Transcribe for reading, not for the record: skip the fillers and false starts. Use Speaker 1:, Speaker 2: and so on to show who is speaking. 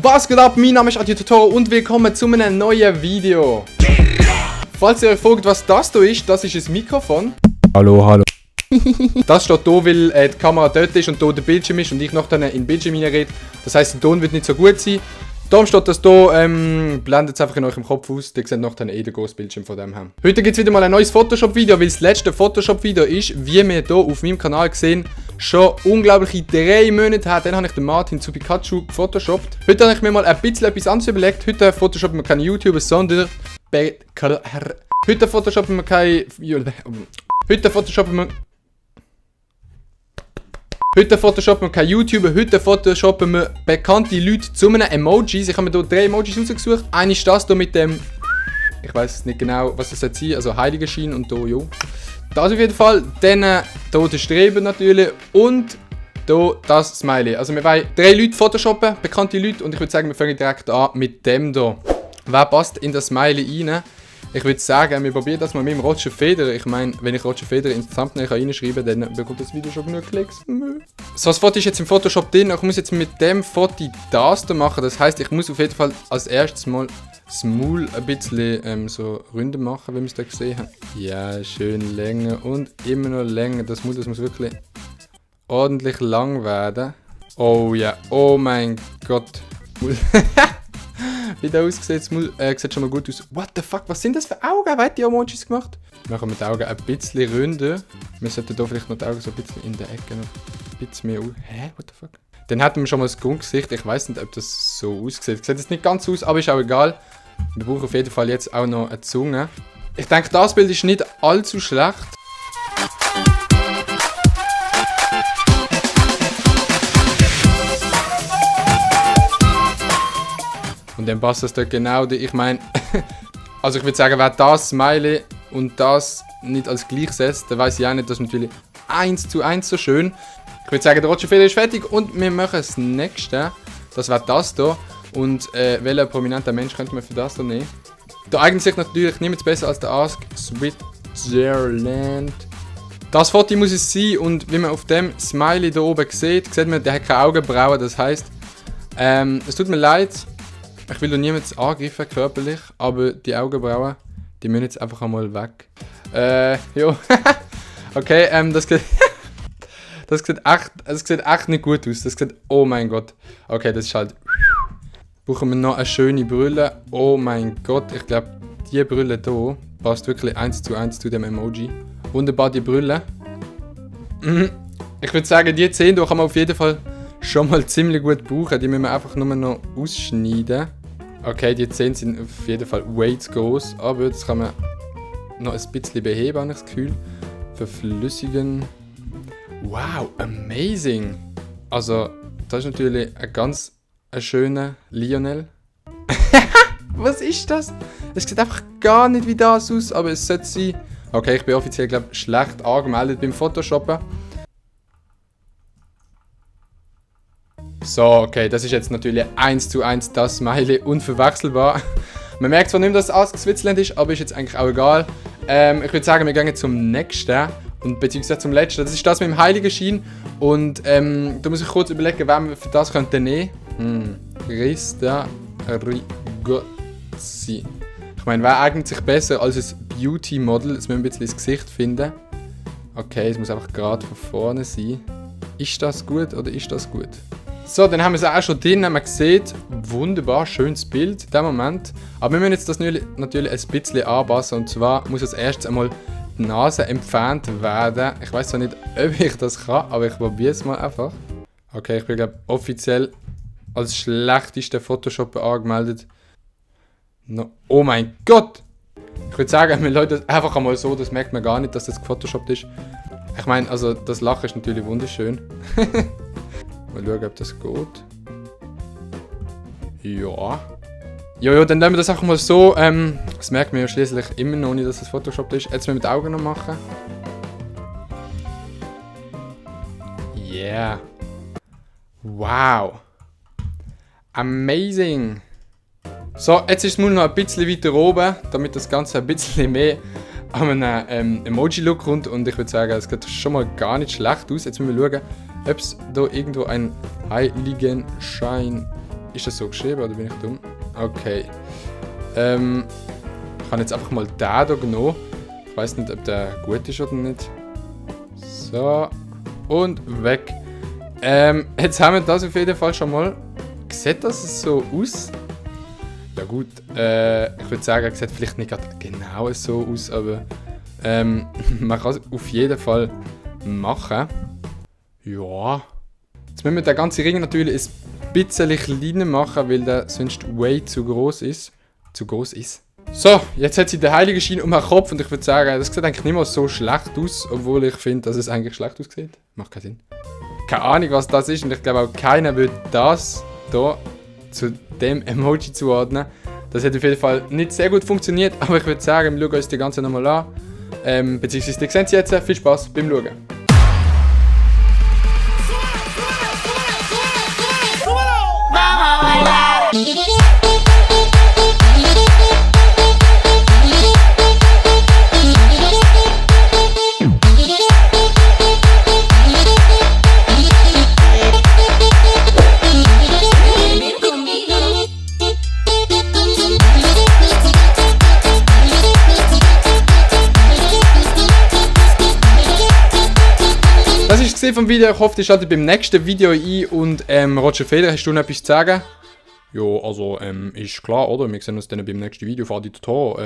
Speaker 1: Was geht ab? Mein Name ist Adi Totoro und willkommen zu einem neuen Video. Falls ihr euch fragt, was das hier ist, das ist ein Mikrofon.
Speaker 2: Hallo.
Speaker 1: Das steht hier, weil die Kamera dort ist und hier der Bildschirm ist und ich noch dann in den Bildschirm rede. Das heisst, der Ton wird nicht so gut sein. Darum steht das hier, blendet es einfach in eurem Kopf aus. Ihr seht noch dann den großen Bildschirm von dem haben. Heute gibt es wieder mal ein neues Photoshop-Video, weil das letzte Photoshop-Video ist, wie wir hier auf meinem Kanal gesehen, schon unglaubliche 3 Monate her. Dann habe ich den Martin zu Pikachu gefotoshoppt. Heute habe ich mir mal ein bisschen etwas anderes überlegt. Heute photoshoppen wir keine YouTuber, sondern... Heute photoshoppen wir keine... Heute photoshoppen wir keine YouTuber, heute photoshoppen wir bekannte Leute zu einem Emojis. Ich habe mir hier 3 Emojis rausgesucht. Einer ist das hier mit dem... Ich weiß nicht genau, was das sein soll. Also Heiligenschein und hier, jo. Das auf jeden Fall. Dann hier der Streben natürlich. Und hier das Smiley. Also wir wollen 3 Leute photoshoppen, bekannte Leute. Und ich würde sagen, wir fangen direkt an mit dem hier. Wer passt in das Smiley rein? Ich würde sagen, wir probieren das mal mit dem Roger Federer. Ich meine, wenn ich Roger Federer ins Thumbnail reinschreiben kann, dann bekommt das Video schon genug Klicks. So, das Foto ist jetzt im Photoshop drin. Ich muss jetzt mit dem Foto das hier machen. Das heisst, ich muss auf jeden Fall als erstes mal das Maul ein bisschen so Runden machen, wie wir es da gesehen haben. Ja, schön länger und immer noch länger. Das muss wirklich ordentlich lang werden. Oh ja, oh mein Gott. Wie der aussieht, sieht schon mal gut aus. What the fuck, was sind das für Augen? Wer hat die Emojis gemacht? Wir machen mit den Augen ein bisschen runder. Wir sollten hier vielleicht noch die Augen so ein bisschen in der Ecke noch ein bisschen mehr aus. Hä? What the fuck? Dann hätten wir schon mal das Grundgesicht. Ich weiß nicht, ob das so aussieht. Sieht jetzt nicht ganz aus, aber ist auch egal. Wir brauchen auf jeden Fall jetzt auch noch eine Zunge. Ich denke, das Bild ist nicht allzu schlecht. Und dann passt das dort genau. Ich meine, also ich würde sagen, wer das Smiley und das nicht als gleich setzt, dann weiß ich auch nicht, das ist natürlich 1:1 so schön. Ich würde sagen, der Roger Federer ist fertig und wir machen das nächste. Das wäre das hier. Und welcher prominenter Mensch könnte man für das hier nehmen? Da eignet sich natürlich niemand besser als der Ask Switzerland. Das Foto muss es sein und wie man auf dem Smiley hier oben sieht man, der hat keine Augenbrauen. Das heisst, es tut mir leid. Ich will doch niemanden angreifen, körperlich, aber die Augenbrauen, die müssen jetzt einfach einmal weg. Jo. Okay, das sieht echt nicht gut aus. Das sieht, oh mein Gott. Okay, das ist halt... Brauchen wir noch eine schöne Brille. Oh mein Gott, ich glaube, die Brille hier passt wirklich 1:1 zu dem Emoji. Wunderbar, die Brille. Ich würde sagen, die 10 hier kann man auf jeden Fall schon mal ziemlich gut brauchen. Die müssen wir einfach nur noch ausschneiden. Okay, die 10 sind auf jeden Fall way zu groß, aber das kann man noch ein bisschen beheben, habe ich das Gefühl. Verflüssigen. Wow, amazing! Also, das ist natürlich ein schöner Lionel. Was ist das? Es sieht einfach gar nicht wie das aus, aber es sollte sein. Okay, ich bin offiziell, glaube ich, schlecht angemeldet beim Photoshoppen. So, okay, das ist jetzt natürlich 1:1 das Smiley, unverwechselbar. Man merkt zwar nicht, dass es Ask Switzerland ist, aber ist jetzt eigentlich auch egal. Ich würde sagen, wir gehen zum nächsten, beziehungsweise zum letzten. Das ist das mit dem Heiligenschein. Und da muss ich kurz überlegen, wen wir für das könnten nehmen. Rista Rigozzi. Ich meine, wer eignet sich besser als ein Beauty-Model? Jetzt müssen wir ein bisschen ins Gesicht finden. Okay, es muss einfach gerade von vorne sein. Ist das gut oder ist das gut? So, dann haben wir es auch schon drin, man sieht, wunderbar, schönes Bild in dem Moment. Aber wir müssen jetzt das natürlich ein bisschen anpassen. Und zwar muss als erstes einmal die Nase entfernt werden. Ich weiß zwar nicht, ob ich das kann, aber ich probiere es mal einfach. Okay, ich bin, glaube ich, offiziell als schlechtester Photoshopper angemeldet. No. Oh mein Gott! Ich würde sagen, wir lassen das einfach einmal so, das merkt man gar nicht, dass das gefotoshoppt ist. Ich meine, also das Lachen ist natürlich wunderschön. Mal schauen, ob das geht. Ja. Ja, dann nehmen wir das einfach mal so. Das merkt man ja schließlich immer noch nicht, dass das Photoshop ist. Jetzt müssen wir die Augen noch machen. Yeah. Wow. Amazing. So, jetzt ist das Maul noch ein bisschen weiter oben, damit das Ganze ein bisschen mehr an einem Emoji-Look kommt. Und ich würde sagen, es sieht schon mal gar nicht schlecht aus. Jetzt müssen wir schauen, ob es da irgendwo ein Heiligenschein Ist das so geschrieben oder bin ich dumm? Okay. Ich habe jetzt einfach mal den hier genommen. Ich weiß nicht, ob der gut ist oder nicht. So. Und weg. Jetzt haben wir das auf jeden Fall schon mal. Sieht das so aus? Ja gut, ich würde sagen, es sieht vielleicht nicht genau so aus, aber man kann es auf jeden Fall machen. Ja. Jetzt müssen wir den ganzen Ring natürlich ein bisschen kleiner machen, weil der sonst way zu groß ist. So, jetzt hat sie den heiligen Schein um den Kopf und ich würde sagen, das sieht eigentlich nicht mal so schlecht aus, obwohl ich finde, dass es eigentlich schlecht aussieht. Macht keinen Sinn. Keine Ahnung, was das ist und ich glaube auch keiner würde das hier zu dem Emoji zuordnen. Das hat auf jeden Fall nicht sehr gut funktioniert, aber ich würde sagen, wir schauen uns die ganze nochmal an. Beziehungsweise die sehen Sie jetzt. Viel Spaß beim Schauen. Das war es vom Video. Ich hoffe, ihr schaltet beim nächsten Video ein. Und Roger Feder, hast du noch etwas zu sagen? Ja, also, ist klar, oder? Wir sehen uns dann beim nächsten Video. Fahrt ihr Tor.